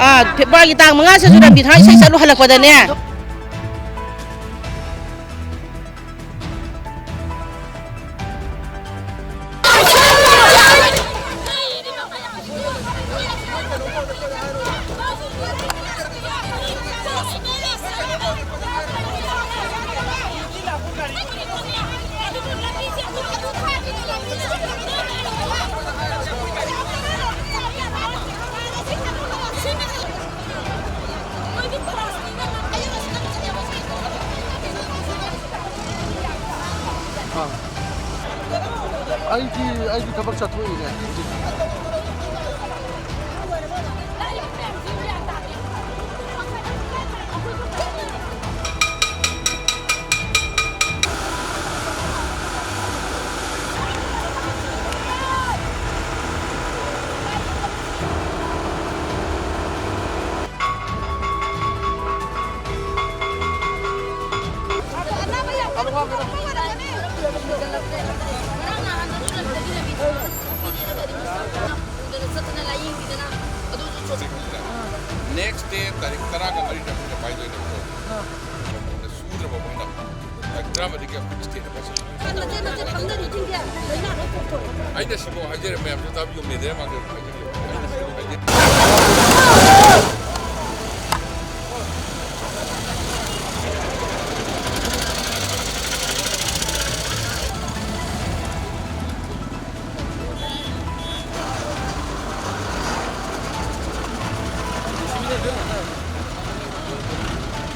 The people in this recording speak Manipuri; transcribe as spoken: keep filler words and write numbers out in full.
ꯑꯥ, ꯐꯦꯕ꯭ꯔꯨꯋꯥꯔꯤꯒꯤ ꯇꯥꯡ ꯃꯉꯥ ꯁꯤꯗꯁꯨ ꯔꯟꯕꯤꯔ ꯊꯥ ꯏꯁꯩ ꯆꯠꯂꯨ ꯍꯜꯂꯛꯄꯗꯅꯦ꯫ ꯑꯥ꯫ ꯑꯩꯗꯤ, ꯑꯩꯗꯤ ꯊꯕꯛ ꯆꯠꯊꯣꯛꯏꯅꯦ ꯍꯧꯖꯤꯛ꯫ Next day ꯇꯥꯔꯤꯛ ꯇꯔꯥꯒ ꯃꯔꯤꯗ ꯑꯩꯈꯣꯏꯅ ꯄꯥꯏꯗꯣꯏꯅꯦꯕꯀꯣ꯫ ꯁꯨꯗ꯭ꯔꯕ ꯃꯣꯏꯅ ꯇꯥꯔꯤꯛ ꯇꯔꯥꯃꯔꯤꯒꯤ ꯑꯩꯈꯣꯏ state ꯗ ꯄꯥꯏꯁꯜꯂꯦ꯫ ꯑꯩꯅ ꯁꯤꯐꯥꯎ ꯍꯥꯏꯖꯔꯦ, ꯃꯌꯥꯝꯁꯨ ꯇꯥꯕꯤꯌꯨ, ꯃꯦꯗꯤꯌꯥ ꯃꯥꯡꯗ ꯍꯥꯏꯖꯔꯤꯕ꯫ ꯑꯩꯅ ꯁꯤꯐꯥꯎ ꯍꯥꯏꯖꯔꯦ꯫